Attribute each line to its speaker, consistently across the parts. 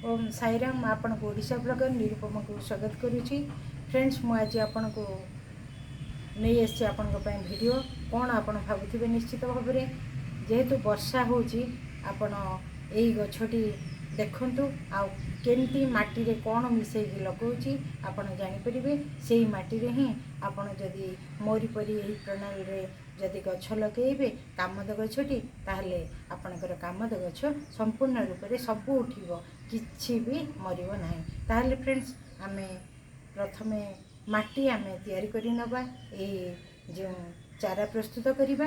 Speaker 1: ଓମ୍ ସାଇରାମ। ଆପଣଙ୍କୁ ଓଡ଼ିଶା ବ୍ଲଗର ନିରୁପମାକୁ ସ୍ୱାଗତ କରୁଛି। ଫ୍ରେଣ୍ଡସ୍, ମୁଁ ଆଜି ଆପଣଙ୍କୁ ନେଇ ଆସିଛି ଆପଣଙ୍କ ପାଇଁ ଭିଡ଼ିଓ। କ'ଣ ଆପଣ ଭାବୁଥିବେ ନିଶ୍ଚିତ ଭାବରେ, ଯେହେତୁ ବର୍ଷା ହେଉଛି, ଆପଣ ଏଇ ଗଛଟି ଦେଖନ୍ତୁ ଆଉ କେମିତି ମାଟିରେ କ'ଣ ମିଶାଇକି ଲଗାଉଛି ଆପଣ ଜାଣିପାରିବେ। ସେଇ ମାଟିରେ ହିଁ ଆପଣ ଯଦି ମୋରି ପରି ଏହି ପ୍ରଣାଳୀରେ ଯଦି ଗଛ ଲଗାଇବେ କାମଦ ଗଛଟି, ତାହେଲେ ଆପଣଙ୍କର କାମଦ ଗଛ ସମ୍ପୂର୍ଣ୍ଣ ରୂପରେ ସବୁ ଉଠିବ, କିଛି ବି ମରିବ ନାହିଁ। ତାହେଲେ ଫ୍ରେଣ୍ଡସ୍, ଆମେ ପ୍ରଥମେ ମାଟି ଆମେ ତିଆରି କରି ନେବା, ଏଇ ଯେଉଁ ଚାରା ପ୍ରସ୍ତୁତ କରିବା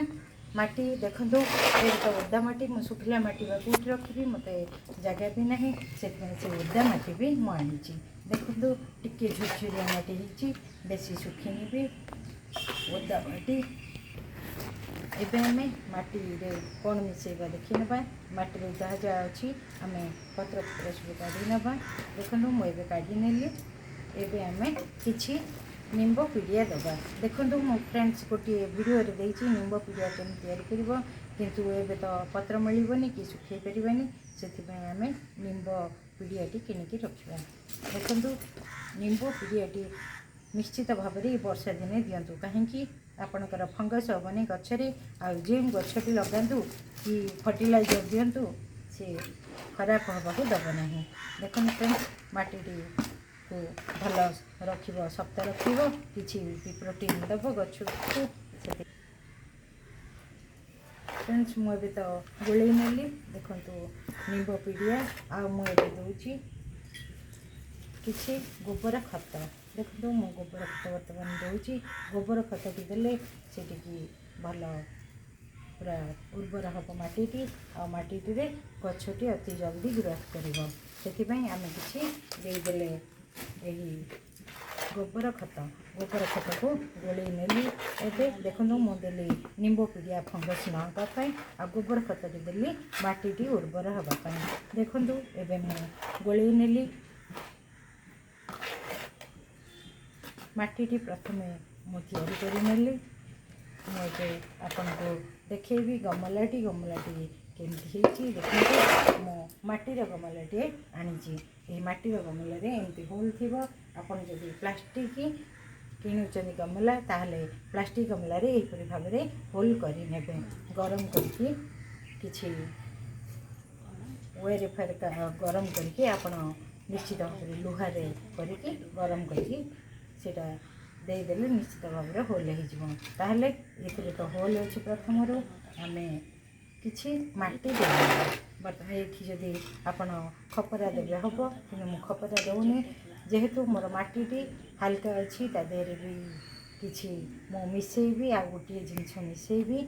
Speaker 1: ମାଟି। ଦେଖନ୍ତୁ, ଏବେ ତ ଓଦା ମାଟି, ମୁଁ ଶୁଖିଲା ମାଟି ବା କେଉଁଠି ରଖିବି? ମୋତେ ଜାଗା ବି ନାହିଁ। ସେଥିପାଇଁ ସେ ଓଦା ମାଟି ବି ମୁଁ ଆଣିଛି। ଦେଖନ୍ତୁ, ଟିକେ ଝୁରଝୁରିଆ ମାଟି ହେଇଛି, ବେଶୀ ଶୁଖିନି ବି, ଓଦା ମାଟି। ଏବେ ଆମେ ମାଟିରେ କ'ଣ ମିଶାଇବା ଦେଖିନେବା। ମାଟିରେ ଯାହା ଯାହା ଅଛି ଆମେ ପତ୍ର ପତ୍ର ସବୁ କାଢ଼ି ନେବା। ଦେଖନ୍ତୁ, ମୁଁ ଏବେ କାଢ଼ି ନେଲି। ଏବେ ଆମେ କିଛି ନିମ୍ବ ପିଡ଼ିଆ ଦେବା। ଦେଖନ୍ତୁ, ମୁଁ ଫ୍ରେଣ୍ଡସ୍ ଗୋଟିଏ ଭିଡ଼ିଓରେ ଦେଇଛି ନିମ୍ବ ପିଡ଼ିଆ କେମିତି ତିଆରି କରିବ, କିନ୍ତୁ ଏବେ ତ ପତ୍ର ମିଳିବନି କି ଶୁଖାଇ ପାରିବାନି, ସେଥିପାଇଁ ଆମେ ନିମ୍ବ ପିଡ଼ିଆଟି କିଣିକି ରଖିବା। ଦେଖନ୍ତୁ, ନିମ୍ବ ପିଡ଼ିଆଟି ନିଶ୍ଚିତ ଭାବରେ ଏଇ ବର୍ଷା ଦିନେ ଦିଅନ୍ତୁ। କାହିଁକି? ଆପଣଙ୍କର ଫଙ୍ଗସ୍ ହେବନି ଗଛରେ, ଆଉ ଯେଉଁ ଗଛଟି ଲଗାନ୍ତୁ କି ଫର୍ଟିଲାଇଜର୍ ଦିଅନ୍ତୁ, ସେ ଖରାପ ହେବାକୁ ଦେବ ନାହିଁ। ଦେଖନ୍ତୁ ଫ୍ରେଣ୍ଡସ୍, ମାଟିଟିକୁ ଭଲ ରଖିବ, ଶକ୍ତ ରଖିବ, କିଛି ବି ପ୍ରୋଟିନ୍ ଦେବ ଗଛକୁ ସେଥି। ଫ୍ରେଣ୍ଡସ୍, ମୁଁ ଏବେ ତ ଗୋଳେଇ ନେଲି, ଦେଖନ୍ତୁ, ନିମ୍ବ ପିଡ଼ିଆ, ଆଉ ମୁଁ ଏବେ ଦେଉଛି କିଛି ଗୋବର ଖତ। ଦେଖନ୍ତୁ, ମୁଁ ଗୋବର ଖତ ବର୍ତ୍ତମାନ ଦେଉଛି। ଗୋବର ଖତଟି ଦେଲେ ସେଠିକି ଭଲ ପୁରା ଉର୍ବର ହେବ ମାଟିଟି, ଆଉ ମାଟିଟିରେ ଗଛଟି ଅତି ଜଲ୍ଦି ଗ୍ରୋଥ୍ କରିବ। ସେଥିପାଇଁ ଆମେ କିଛି ଦେଇଦେଲେ ଏହି ଗୋବର ଖତ। ଗୋବର ଖତକୁ ଗୋଳେଇ ନେଲି। ଏବେ ଦେଖନ୍ତୁ, ମୁଁ ଦେଲି ନିମ୍ବ ପିଡ଼ିଆ ଫଙ୍ଗସ୍ ନ ହେବା ପାଇଁ, ଆଉ ଗୋବର ଖତଟି ଦେଲି ମାଟିଟି ଉର୍ବର ହେବା ପାଇଁ। ଦେଖନ୍ତୁ, ଏବେ ମୁଁ ଗୋଳେଇ ନେଲି ମାଟିଟି, ପ୍ରଥମେ ମୁଁ ତିଆରି କରିନେଲି। ମୁଁ ଏବେ ଆପଣଙ୍କୁ ଦେଖେଇବି ଗମଲାଟି, ଗମଲାଟି କେମିତି ହେଇଛି। ଦେଖନ୍ତୁ, ମୁଁ ମାଟିର ଗମଲାଟିଏ ଆଣିଛି। ଏହି ମାଟିର ଗମଲାରେ ଏମିତି ହୋଲ୍ ଥିବ। ଆପଣ ଯଦି ପ୍ଲାଷ୍ଟିକ୍ କିଣୁଛନ୍ତି ଗମଲା, ତାହେଲେ ପ୍ଲାଷ୍ଟିକ୍ ଗମଲାରେ ଏହିପରି ଭାବରେ ହୋଲ୍ କରିନେବେ। ଗରମ କରିକି କିଛି ୱେରେ ଫେରେ ଗରମ କରିକି, ଆପଣ ନିଶ୍ଚିତ ଭାବରେ ଲୁହାରେ କରିକି ଗରମ କରିକି ସେଇଟା ଦେଇଦେଲେ ନିଶ୍ଚିତ ଭାବରେ ହୋଲ୍ ହେଇଯିବ। ତାହେଲେ ଏଥିରେ ତ ହୋଲ୍ ଅଛି ପ୍ରଥମରୁ, ଆମେ କିଛି ମାଟି ଦେବା। ବର୍ତ୍ତମାନ ଏଇଠି ଯଦି ଆପଣ ଖପରା ଦେବେ ହେବ, କିନ୍ତୁ ମୁଁ ଖପରା ଦେଉନି, ଯେହେତୁ ମୋର ମାଟିଟି ହାଲକା ଅଛି। ତା ଦେହରେ ବି କିଛି ମୁଁ ମିଶାଇବି, ଆଉ ଗୋଟିଏ ଜିନିଷ ମିଶାଇବି।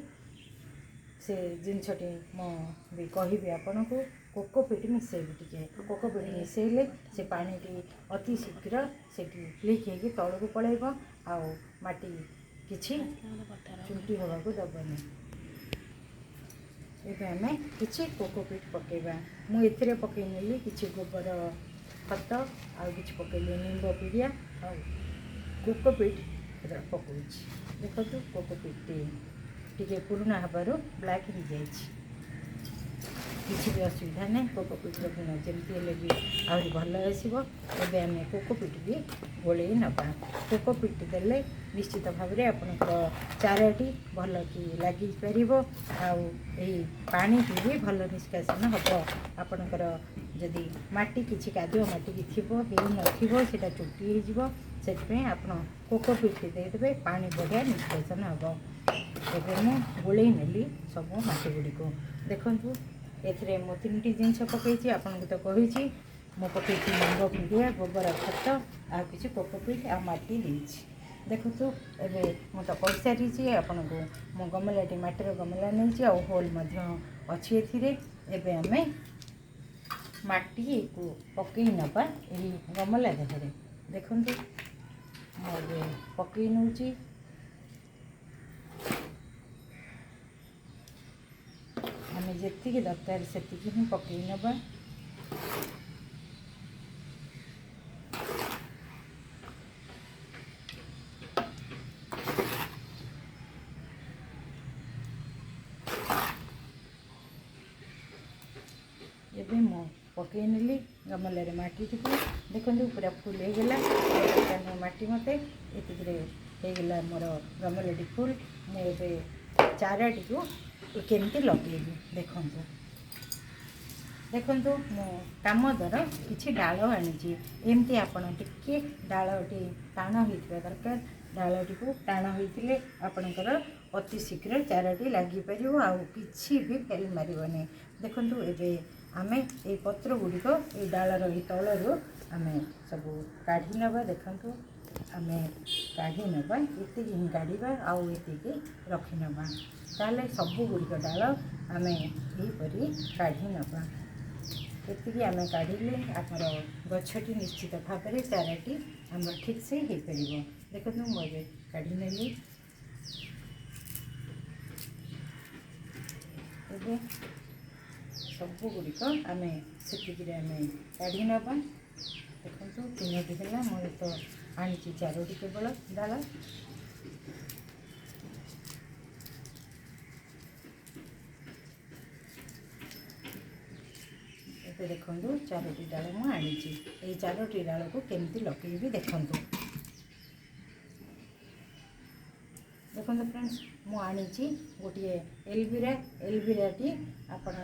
Speaker 1: ସେ ଜିନିଷଟି ମୁଁ ବି କହିବି ଆପଣଙ୍କୁ। କୋକୋପିଟ୍ ମିଶାଇବି ଟିକେ। କୋକୋପିଟ୍ ମିଶାଇଲେ ସେ ପାଣିଟି ଅତି ଶୀଘ୍ର ସେଠି ଲିକ୍ ହେଇକି ତଳକୁ ପଳାଇବ, ଆଉ ମାଟି କିଛି ଚୁଣ୍ଟି ହେବାକୁ ଦେବନି। ଏବେ ଆମେ କିଛି କୋକୋପିଟ୍ ପକାଇବା। ମୁଁ ଏଥିରେ ପକାଇ ନେଲି କିଛି ଗୋବର ଖତ, ଆଉ କିଛି ପକାଇଲି ନିମ୍ବ ପିଡ଼ିଆ, ଆଉ କୋକୋପିଟ୍ ପକାଉଛି। ଦେଖନ୍ତୁ, କୋକୋପିଟ୍ଟି ଟିକେ ପୁରୁଣା ହେବାରୁ ବ୍ଲାକ୍ ହେଇଯାଇଛି, କିଛି ବି ଅସୁବିଧା ନାହିଁ। କୋକୋପିଟ୍ର ଗୁଣ ଯେମିତି ହେଲେ ବି ଆହୁରି ଭଲ ଆସିବ। ଏବେ ଆମେ କୋକୋପିଟ୍ ବି ଗୋଳେଇ ନେବା। କୋକୋପିଟ୍ ଦେଲେ ନିଶ୍ଚିତ ଭାବରେ ଆପଣଙ୍କର ଚାରାଟି ଭଲ କି ଲାଗିପାରିବ, ଆଉ ଏହି ପାଣିଟି ବି ଭଲ ନିଷ୍କାସନ ହେବ। ଆପଣଙ୍କର ଯଦି ମାଟି କିଛି କାଦୁଅ ମାଟି ଥିବ, ହେଇନଥିବ, ସେଇଟା ଚୁଟି ହେଇଯିବ। ସେଥିପାଇଁ ଆପଣ କୋକୋପିଟ୍ ଦେଇଦେବେ, ପାଣି ବଢ଼ିଆ ନିଷ୍କାସନ ହେବ। ଏବେ ମୁଁ ଗୋଳେଇ ନେଲି ସବୁ ମାଟି ଗୁଡ଼ିକୁ। ଦେଖନ୍ତୁ, ଏଥିରେ ମୁଁ ତିନିଟି ଜିନିଷ ପକାଇଛି, ଆପଣଙ୍କୁ ତ କହିଛି। ମୁଁ ପକାଇଛି ନିମ୍ବ ପିଡ଼ିଆ, ଗୋବର ଖତ, ଆଉ କିଛି କୋକୋପିଟ୍ ଆଉ ମାଟି ଦେଇଛି। ଦେଖନ୍ତୁ, ଏବେ ମୁଁ ତ କହିସାରିଛି ଆପଣଙ୍କୁ, ମୁଁ ଗମଲାଟି ମାଟିର ଗମଲା ନେଇଛି, ଆଉ ହୋଲ୍ ମଧ୍ୟ ଅଛି ଏଥିରେ। ଏବେ ଆମେ ମାଟିକୁ ପକାଇ ନେବା ଏହି ଗମଲା ଦେହରେ। ଦେଖନ୍ତୁ, ମୁଁ ଏବେ ପକାଇ ନେଉଛି। ଆମେ ଯେତିକି ଦରକାର ସେତିକି ହିଁ ପକାଇ ନେବା। ଏବେ ମୁଁ ପକାଇ ନେଲି ଗମଲାରେ ମାଟିଟିକୁ। ଦେଖନ୍ତୁ ପୁରା ଫୁଲ୍ ହେଇଗଲା, ଆଉ ଦରକାର ନାହିଁ ମାଟି ମୋତେ, ଏତିକିରେ ହେଇଗଲା ମୋର ଗମଲାଟି ଫୁଲ୍। ମୁଁ ଏବେ ଚାରାଟିକୁ କେମିତି ଲଗେଇବି ଦେଖନ୍ତୁ। ଦେଖନ୍ତୁ ମୁଁ କାମଦର କିଛି ଡାଳ ଆଣିଛି। ଏମିତି ଆପଣ ଟିକେ ଡାଳଟି ଟାଣ ହୋଇଥିବା ଦରକାର। ଡାଳଟିକୁ ଟାଣ ହୋଇଥିଲେ ଆପଣଙ୍କର ଅତି ଶୀଘ୍ର ଚାରାଟି ଲାଗିପାରିବ, ଆଉ କିଛି ବି ଫେଲ୍ ମାରିବନି। ଦେଖନ୍ତୁ ଏବେ ଆମେ ଏଇ ପତ୍ର ଗୁଡ଼ିକ ଏଇ ଡାଳର ଏଇ ତଳରୁ ଆମେ ସବୁ କାଢ଼ି ନେବା। ଦେଖନ୍ତୁ ଆମେ କାଢ଼ି ନେବା, ଏତିକି ହିଁ କାଢ଼ିବା ଆଉ ଏତିକି ରଖିନେବା। ତାହେଲେ ସବୁ ଗୁଡ଼ିକ ଡାଳ ଆମେ ଏହିପରି କାଢ଼ି ନେବା। ଏତିକି ଆମେ କାଢ଼ିଲେ ଆମର ଗଛଟି ନିଶ୍ଚିତ ଭାବରେ ଚାରାଟି ଆମର ଠିକ୍ସେ ହେଇପାରିବ। ଦେଖନ୍ତୁ ମୁଁ ଏବେ କାଢ଼ି ନେଲି। ଏବେ ସବୁ ଗୁଡ଼ିକ ଆମେ ସେତିକିରେ ଆମେ କାଢ଼ି ନେବା। ଦେଖନ୍ତୁ 3ଟି ହେଲା, ମୁଁ ତ ଆଣିଛି 4ଟି କେବଳ ଡାଳ। ଏବେ ଦେଖନ୍ତୁ 4ଟି ଡାଳ ମୁଁ ଆଣିଛି। ଏଇ 4ଟି ଡାଳକୁ କେମିତି ଲଗେଇବି ଦେଖନ୍ତୁ। ଦେଖନ୍ତୁ ଫ୍ରେଣ୍ଡସ୍, ମୁଁ ଆଣିଛି ଗୋଟିଏ ଏଲଭିରା। ଏଲଭିରାଟି ଆପଣ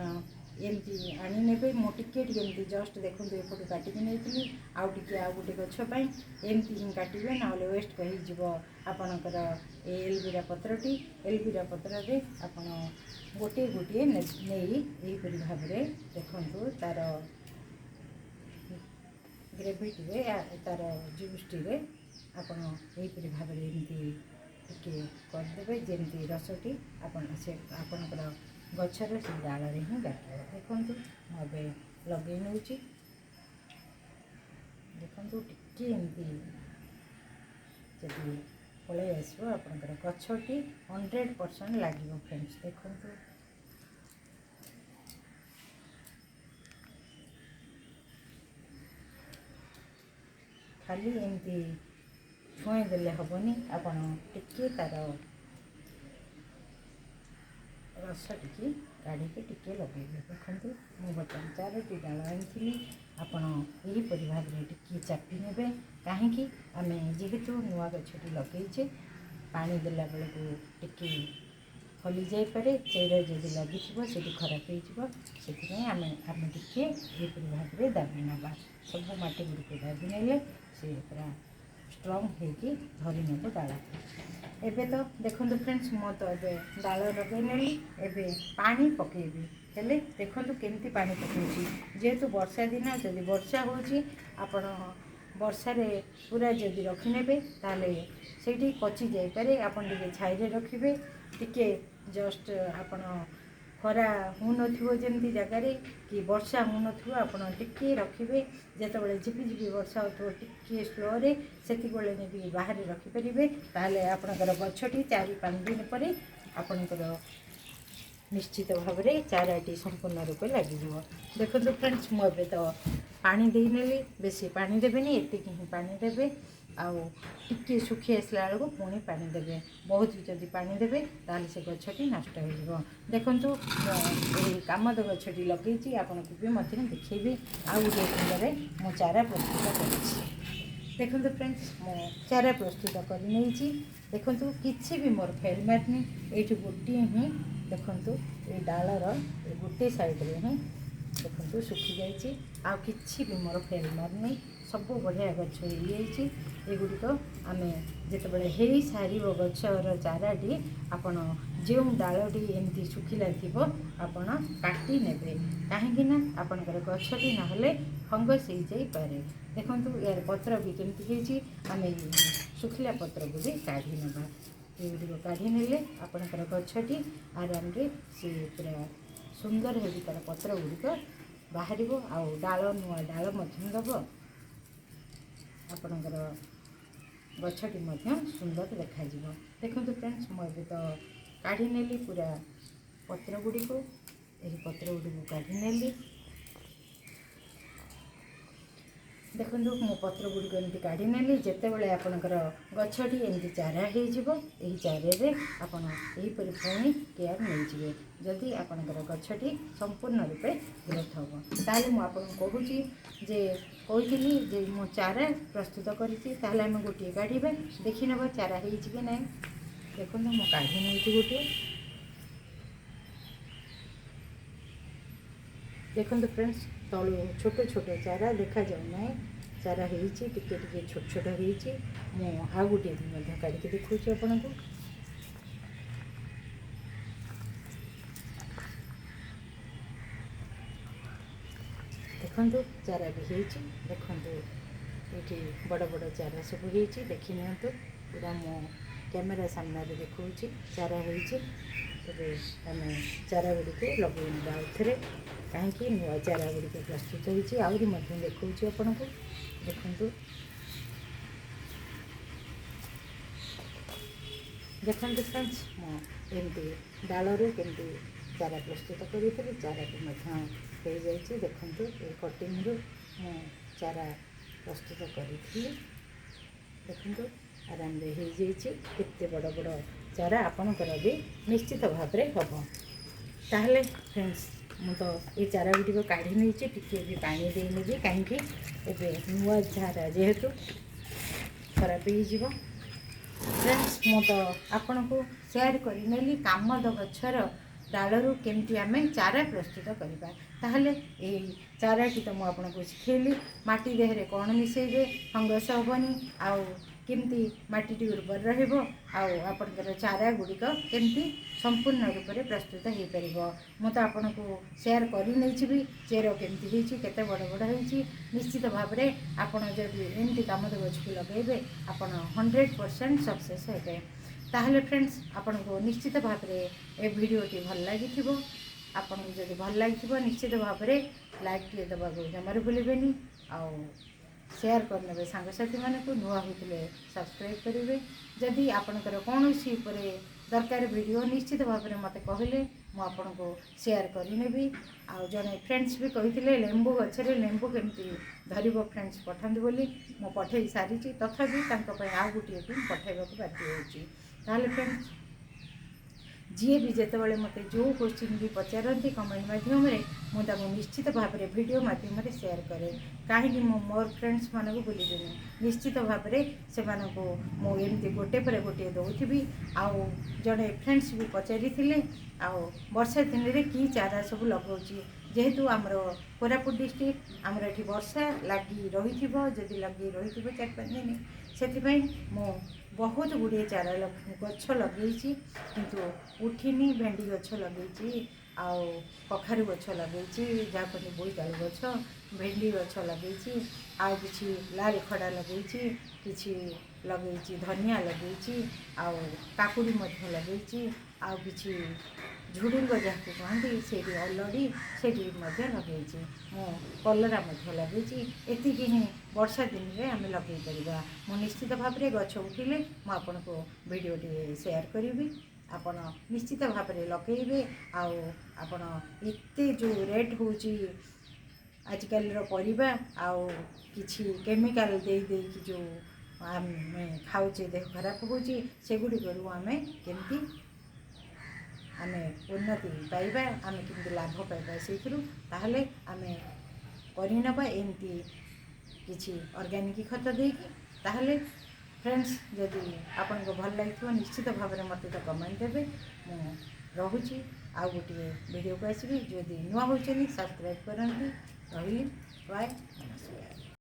Speaker 1: ଏମିତି ଆଣିନେବେ। ମୁଁ ଟିକେ ଟିକେ ଏମିତି ଜଷ୍ଟ ଦେଖନ୍ତୁ ଏପଟୁ କାଟିକି ନେଇଥିଲି, ଆଉ ଟିକେ ଆଉ ଗୋଟେ ଗଛ ପାଇଁ ଏମିତି ହିଁ କାଟିବେ, ନହେଲେ ୱେଷ୍ଟ ହେଇଯିବ ଆପଣଙ୍କର ଏଇ ଏଲଭିରା ପତ୍ରଟି। ଏଲଭିରା ପତ୍ରରେ ଆପଣ ଗୋଟିଏ ଗୋଟିଏ ନେଇ ଏହିପରି ଭାବରେ ଦେଖନ୍ତୁ ତା'ର ଗ୍ରେଭିଟିରେ, ତା'ର ଜୁସ୍ଟିରେ ଆପଣ ଏହିପରି ଭାବରେ ଏମିତି ଟିକେ କରିଦେବେ, ଯେମିତି ରସଟି ଆପଣ ସେ ଆପଣଙ୍କର ଗଛର ସେ ଡାଳରେ ହିଁ ଲାଗିବ। ଦେଖନ୍ତୁ ମୁଁ ଏବେ ଲଗେଇ ନେଉଛି। ଦେଖନ୍ତୁ ଟିକେ ଏମିତି ଯଦି ପଳେଇ ଆସିବ ଆପଣଙ୍କର ଗଛଟି 100% ଲାଗିବ ଫ୍ରେଣ୍ଡସ୍। ଦେଖନ୍ତୁ ଖାଲି ଏମିତି ଛୁଏଁ ଦେଲେ ହେବନି, ଆପଣ ଟିକେ ତା'ର ରସ ଟିକେ କାଢ଼ିକି ଟିକେ ଲଗେଇବେ। ଦେଖନ୍ତୁ ମୁଁ ବର୍ତ୍ତମାନ 4ଟି ଡାଳ ଆଣିଥିଲି। ଆପଣ ଏହିପରି ଭାବରେ ଟିକିଏ ଚାପି ନେବେ, କାହିଁକି ଆମେ ଯେହେତୁ ନୂଆ ଗଛଟି ଲଗେଇଛେ, ପାଣି ଦେଲା ବେଳକୁ ଟିକେ ଖଲି ଯାଇପାରେ, ଚେର ଯଦି ଲାଗିଥିବ ସେଠି ଖରାପ ହେଇଯିବ। ସେଥିପାଇଁ ଆମେ ଟିକିଏ ଏହିପରି ଭାବରେ ଦାବି ନେବା। ସବୁ ମାଟି ଗୁଡ଼ିକୁ ଦାବି ନେଲେ ସେ ପୁରା ଷ୍ଟ୍ରଙ୍ଗ ହେଇକି ଧରି ନେବ ଡାଳ। ଏବେ ତ ଦେଖନ୍ତୁ ଫ୍ରେଣ୍ଡସ୍, ମୁଁ ତ ଏବେ ଡାଳ ଲଗାଇ ନେଲି, ଏବେ ପାଣି ପକାଇବି। ହେଲେ ଦେଖନ୍ତୁ କେମିତି ପାଣି ପକାଉଛି। ଯେହେତୁ ବର୍ଷା ଦିନ, ଯଦି ବର୍ଷା ହେଉଛି ଆପଣ ବର୍ଷାରେ ପୁରା ଯଦି ରଖିନେବେ ତାହେଲେ ସେଇଠି ପଚି ଯାଇପାରେ। ଆପଣ ଟିକେ ଛାଇରେ ରଖିବେ, ଟିକେ ଜଷ୍ଟ ଆପଣ ଖରା ହେଉନଥିବ ଯେମିତି ଜାଗାରେ କି ବର୍ଷା ହେଉନଥିବ, ଆପଣ ଟିକିଏ ରଖିବେ। ଯେତେବେଳେ ଝିପିଝିପି ବର୍ଷା ହେଉଥିବ ଟିକିଏ ସ୍ଲୋରେ, ସେତିକିବେଳେ ନେଇକି ବାହାରେ ରଖିପାରିବେ। ତାହେଲେ ଆପଣଙ୍କର ଗଛଟି 4-5 ଦିନ ପରେ ଆପଣଙ୍କର ନିଶ୍ଚିତ ଭାବରେ ଚାରାଟି ସମ୍ପୂର୍ଣ୍ଣ ରୂପେ ଲାଗିଯିବ। ଦେଖନ୍ତୁ ଫ୍ରେଣ୍ଡସ୍, ମୁଁ ଏବେ ତ ପାଣି ଦେଇନେଲି, ବେଶୀ ପାଣି ଦେବେନି, ଏତିକି ହିଁ ପାଣି ଦେବେ। ଆଉ ଟିକିଏ ଶୁଖି ଆସିଲା ବେଳକୁ ପୁଣି ପାଣି ଦେବେ। ବହୁତ ଯଦି ପାଣି ଦେବେ ତାହେଲେ ସେ ଗଛଟି ନଷ୍ଟ ହେଇଯିବ। ଦେଖନ୍ତୁ ମୁଁ ଏହି କାମଦ ଗଛଟି ଲଗେଇଛି, ଆପଣଙ୍କୁ ବି ମଧ୍ୟ ଦେଖେଇବି। ଆଉ ଗୋଟିଏ କୁଣ୍ଡରେ ମୁଁ ଚାରା ପ୍ରସ୍ତୁତ କରିଛି। ଦେଖନ୍ତୁ ଫ୍ରେଣ୍ଡସ୍, ମୁଁ ଚାରା ପ୍ରସ୍ତୁତ କରିନେଇଛି। ଦେଖନ୍ତୁ କିଛି ବି ମୋର ଫେଲ୍ ମାରିନି। ଏଇଠି ଗୋଟିଏ ହିଁ ଦେଖନ୍ତୁ ଏଇ ଡାଳର ଏ ଗୋଟିଏ ସାଇଡ଼୍ରେ ହିଁ ଦେଖନ୍ତୁ ଶୁଖିଯାଇଛି, ଆଉ କିଛି ବି ମୋର ଫେଲ୍ ମାରିନି। ସବୁ ବଢ଼ିଆ ଗଛ ହେଇଯାଇଛି। ଏଗୁଡ଼ିକ ଆମେ ଯେତେବେଳେ ହେଇସାରିବ ଗଛର ଚାରାଟି, ଆପଣ ଯେଉଁ ଡାଳଟି ଏମିତି ଶୁଖିଲା ଥିବ ଆପଣ କାଟି ନେବେ, କାହିଁକି ନା ଆପଣଙ୍କର ଗଛଟି ନହେଲେ ଫଙ୍ଗସ୍ ହେଇଯାଇପାରେ। ଦେଖନ୍ତୁ ଏହାର ପତ୍ର ବି କେମିତି ହେଇଛି, ଆମେ ଶୁଖିଲା ପତ୍ରକୁ ବି କାଢ଼ି ନେବା। ଏଗୁଡ଼ିକ କାଢ଼ି ନେଲେ ଆପଣଙ୍କର ଗଛଟି ଆରାମରେ ସେ ପୁରା ସୁନ୍ଦର ହେଇକି ତା'ର ପତ୍ର ଗୁଡ଼ିକ ବାହାରିବ, ଆଉ ଡାଳ ନୂଆ ଡାଳ ମଧ୍ୟ ଦେବ। ଆପଣଙ୍କର ଗଛଟି ମଧ୍ୟ ସୁନ୍ଦର ଦେଖାଯିବ। ଦେଖନ୍ତୁ ଫ୍ରେଣ୍ଡସ୍, ମୁଁ ଏବେ ତ କାଢ଼ି ନେଲି ପୁରା ପତ୍ର ଗୁଡ଼ିକୁ, ଏହି ପତ୍ର ଗୁଡ଼ିକୁ କାଢ଼ି ନେଲି। ଦେଖନ୍ତୁ, ମୁଁ ପତ୍ର ଗୁଡ଼ିକ ଏମିତି କାଢ଼ି ନେଲି। ଯେତେବେଳେ ଆପଣଙ୍କର ଗଛଟି ଏମିତି ଚାରା ହେଇଯିବ, ଏହି ଚାରାରେ ଆପଣ ଏହିପରି ପୁଣି କେୟାର ନେଇଯିବେ, ଯଦି ଆପଣଙ୍କର ଗଛଟି ସମ୍ପୂର୍ଣ୍ଣ ରୂପେ ଗ୍ରୋଥ୍ ହେବ। ତାହେଲେ ମୁଁ ଆପଣଙ୍କୁ କହୁଛି ଯେ କହିଥିଲି ଯେ ମୁଁ ଚାରା ପ୍ରସ୍ତୁତ କରିଛି। ତାହେଲେ ଆମେ ଗୋଟିଏ କାଢ଼ିବା, ଦେଖିନେବା ଚାରା ହେଇଛି କି ନାହିଁ। ଦେଖନ୍ତୁ, ମୁଁ କାଢ଼ି ନେଉଛି ଗୋଟିଏ। ଦେଖନ୍ତୁ ଫ୍ରେଣ୍ଡସ୍, ତଳୁ ଛୋଟ ଛୋଟ ଚାରା ଦେଖାଯାଉନାହିଁ, ଚାରା ହେଇଛି, ଟିକେ ଟିକେ ଛୋଟ ଛୋଟ ହେଇଛି। ମୁଁ ଆଉ ଗୋଟିଏ ବି ମଧ୍ୟ କାଢ଼ିକି ଦେଖାଉଛି ଆପଣଙ୍କୁ। ଦେଖନ୍ତୁ, ଚାରା ବି ହେଇଛି। ଦେଖନ୍ତୁ, ଏଇଠି ବଡ଼ ବଡ଼ ଚାରା ସବୁ ହେଇଛି, ଦେଖି ନିଅନ୍ତୁ। ପୁରା ମୁଁ କ୍ୟାମେରା ସାମ୍ନାରେ ଦେଖାଉଛି, ଚାରା ହେଇଛି। ତେବେ ଆମେ ଚାରା ଗୁଡ଼ିକୁ ଲଗାଇ ନେବା ଆଉଥରେ, କାହିଁକି ନୂଆ ଚାରା ଗୁଡ଼ିକ ପ୍ରସ୍ତୁତ ହେଇଛି। ଆହୁରି ମଧ୍ୟ ଦେଖାଉଛି ଆପଣଙ୍କୁ। ଦେଖନ୍ତୁ, ଦେଖନ୍ତୁ ଫ୍ରେଣ୍ଡସ୍, ମୁଁ ଏମିତି ଡାଳରୁ କେମିତି ଚାରା ପ୍ରସ୍ତୁତ କରିଥିଲି, ଚାରା ବି ମଧ୍ୟ ହେଇଯାଇଛି। ଦେଖନ୍ତୁ, ଏ କଟିଂରୁ ମୁଁ ଚାରା ପ୍ରସ୍ତୁତ କରିଥିଲି। ଦେଖନ୍ତୁ, ଆରାମରେ ହେଇଯାଇଛି। କେତେ ବଡ଼ ବଡ଼ ଚାରା, ଆପଣଙ୍କର ବି ନିଶ୍ଚିତ ଭାବରେ ହେବ। ତାହେଲେ ଫ୍ରେଣ୍ଡସ୍, ମୁଁ ତ ଏ ଚାରା ଗୁଡ଼ିକ କାଢ଼ି ନେଇଛି, ଟିକିଏ ବି ପାଣି ଦେଇନେବି, କାହିଁକି ଏବେ ନୂଆ ଚାରା ଯେହେତୁ ଖରାପ ହେଇଯିବ। ଫ୍ରେଣ୍ଡସ୍, ମୁଁ ତ ଆପଣଙ୍କୁ ସେୟାର କରିନେଲି କାମଦ ଗଛର ଡାଳରୁ କେମିତି ଆମେ ଚାରା ପ୍ରସ୍ତୁତ କରିବା। ତାହେଲେ ଏଇ ଚାରାଟି ତ ମୁଁ ଆପଣଙ୍କୁ ଶିଖେଇଲି, ମାଟି ଦେହରେ କ'ଣ ମିଶାଇବେ ଫଙ୍ଗସ୍ ହେବନି, ଆଉ କେମିତି ମାଟିଟି ଉର୍ବର ରହିବ, ଆଉ ଆପଣଙ୍କର ଚାରା ଗୁଡ଼ିକ କେମିତି ସମ୍ପୂର୍ଣ୍ଣ ରୂପରେ ପ୍ରସ୍ତୁତ ହୋଇପାରିବ। ମୁଁ ତ ଆପଣଙ୍କୁ ସେୟାର କରିନେଇଛି ବି ଚେର କେମିତି ହେଇଛି, କେତେ ବଡ଼ ବଡ଼ ହେଇଛି। ନିଶ୍ଚିତ ଭାବରେ ଆପଣ ଯଦି ଏମିତି କାମଦ ଗଛକୁ ଲଗାଇବେ, ଆପଣ 100% ସକ୍ସେସ୍ ହେବେ। ତାହେଲେ ଫ୍ରେଣ୍ଡସ୍, ଆପଣଙ୍କୁ ନିଶ୍ଚିତ ଭାବରେ ଏ ଭିଡ଼ିଓଟି ଭଲ ଲାଗିଥିବ। ଆପଣଙ୍କୁ ଯଦି ଭଲ ଲାଗିଥିବ, ନିଶ୍ଚିତ ଭାବରେ ଲାଇକ୍ଟିଏ ଦେବାକୁ ଜମାରୁ ଭୁଲିବେନି, ଆଉ ସେୟାର କରିନେବେ ସାଙ୍ଗସାଥିମାନଙ୍କୁ। ନୂଆ ହୋଇଥିଲେ ସବସ୍କ୍ରାଇବ୍ କରିବେ। ଯଦି ଆପଣଙ୍କର କୌଣସି ଉପରେ ଦରକାର ଭିଡ଼ିଓ, ନିଶ୍ଚିତ ଭାବରେ ମୋତେ କହିଲେ ମୁଁ ଆପଣଙ୍କୁ ସେୟାର କରିନେବି। ଆଉ ଜଣେ ଫ୍ରେଣ୍ଡସ୍ ବି କହିଥିଲେ ଲେମ୍ବୁ ଗଛରେ ଲେମ୍ବୁ କେମିତି ଧରିବ ଫ୍ରେଣ୍ଡସ୍ ପଠାନ୍ତୁ ବୋଲି, ମୁଁ ପଠାଇ ସାରିଛି, ତଥାପି ତାଙ୍କ ପାଇଁ ଆଉ ଗୋଟିଏ ବି ମୁଁ ପଠାଇବାକୁ ବାଧ୍ୟ ହେଉଛି। ତାହେଲେ ଫ୍ରେଣ୍ଡସ୍, ଯିଏ ବି ଯେତେବେଳେ ମୋତେ ଯେଉଁ କୋଶ୍ଚିନ୍ ବି ପଚାରନ୍ତି କମେଣ୍ଟ ମାଧ୍ୟମରେ, ମୁଁ ତାକୁ ନିଶ୍ଚିତ ଭାବରେ ଭିଡ଼ିଓ ମାଧ୍ୟମରେ ସେୟାର କରେ, କାହିଁକି ମୁଁ ମୋର ଫ୍ରେଣ୍ଡସ୍ମାନଙ୍କୁ ଭୁଲିବିନି। ନିଶ୍ଚିତ ଭାବରେ ସେମାନଙ୍କୁ ମୁଁ ଏମିତି ଗୋଟେ ପରେ ଗୋଟିଏ ଦେଉଥିବି। ଆଉ ଜଣେ ଫ୍ରେଣ୍ଡସ୍ ବି ପଚାରିଥିଲେ ଆଉ ବର୍ଷା ଦିନରେ କି ଚାରା ସବୁ ଲଗାଉଛି। ଯେହେତୁ ଆମର କୋରାପୁଟ ଡିଷ୍ଟ୍ରିକ୍ଟ, ଆମର ଏଠି ବର୍ଷା ଲାଗି ରହିଥିବ, ଯଦି ଲାଗି ରହିଥିବ 4-5 ଦିନ, ସେଥିପାଇଁ ମୁଁ ବହୁତ ଗୁଡ଼ିଏ ଚାରା ଗଛ ଲଗେଇଛି, କିନ୍ତୁ ଉଠିନି। ଭେଣ୍ଡି ଗଛ ଲଗେଇଛି, ଆଉ କଖାରୁ ଗଛ ଲଗେଇଛି, ଯାହା କୁହନ୍ତି ବୋଇତାଳୁ ଗଛ, ଭେଣ୍ଡି ଗଛ ଲଗେଇଛି, ଆଉ କିଛି ଲାଲ ଖଡ଼ା ଲଗେଇଛି, କିଛି ଲଗେଇଛି ଧନିଆ ଲଗେଇଛି, ଆଉ କାକୁଡ଼ି ମଧ୍ୟ ଲଗେଇଛି, ଆଉ କିଛି ଝୁଡ଼ୁଙ୍ଗ ଯାହାକୁ କହନ୍ତି ସେଇଠି ଅଲଡ଼ି ସେଇଠି ମଧ୍ୟ ଲଗେଇଛି, ମୁଁ କଲରା ମଧ୍ୟ ଲଗେଇଛି। ଏତିକି ହିଁ ବର୍ଷା ଦିନରେ ଆମେ ଲଗେଇ ପାରିବା। ମୁଁ ନିଶ୍ଚିତ ଭାବରେ ଗଛ ଉଠିଲେ ମୁଁ ଆପଣଙ୍କୁ ଭିଡ଼ିଓଟି ସେୟାର କରିବି, ଆପଣ ନିଶ୍ଚିତ ଭାବରେ ଲଗେଇବେ। ଆଉ ଆପଣ ଏତେ ଯେଉଁ ରେଟ୍ ହେଉଛି ଆଜିକାଲିର ପରିବା, ଆଉ କିଛି କେମିକାଲ ଦେଇ ଦେଇକି ଯେଉଁ ଆମେ ଖାଉଛେ, ଦେହ ଖରାପ ହେଉଛି, ସେଗୁଡ଼ିକରୁ ଆମେ କେମିତି ଆମେ ଉନ୍ନତି ପାଇବା, ଆମେ କେମିତି ଲାଭ ପାଇବା ସେଇଥିରୁ, ତାହେଲେ ଆମେ କରିନେବା ଏମିତି କିଛି ଅର୍ଗାନିକ୍ ଖତ ଦେଇକି। ତାହେଲେ ଫ୍ରେଣ୍ଡସ୍, ଯଦି ଆପଣଙ୍କୁ ଭଲ ଲାଗିଥିବ, ନିଶ୍ଚିତ ଭାବରେ ମୋତେ ତ କମେଣ୍ଟ ଦେବେ। ମୁଁ ରହୁଛି, ଆଉ ଗୋଟିଏ ଭିଡ଼ିଓକୁ ଆସିବି। ଯଦି ନୂଆ ହେଉଛନ୍ତି, ସବସ୍କ୍ରାଇବ୍ କରନ୍ତି। ରହିଲି, ବାଏ, ନମସ୍କାର।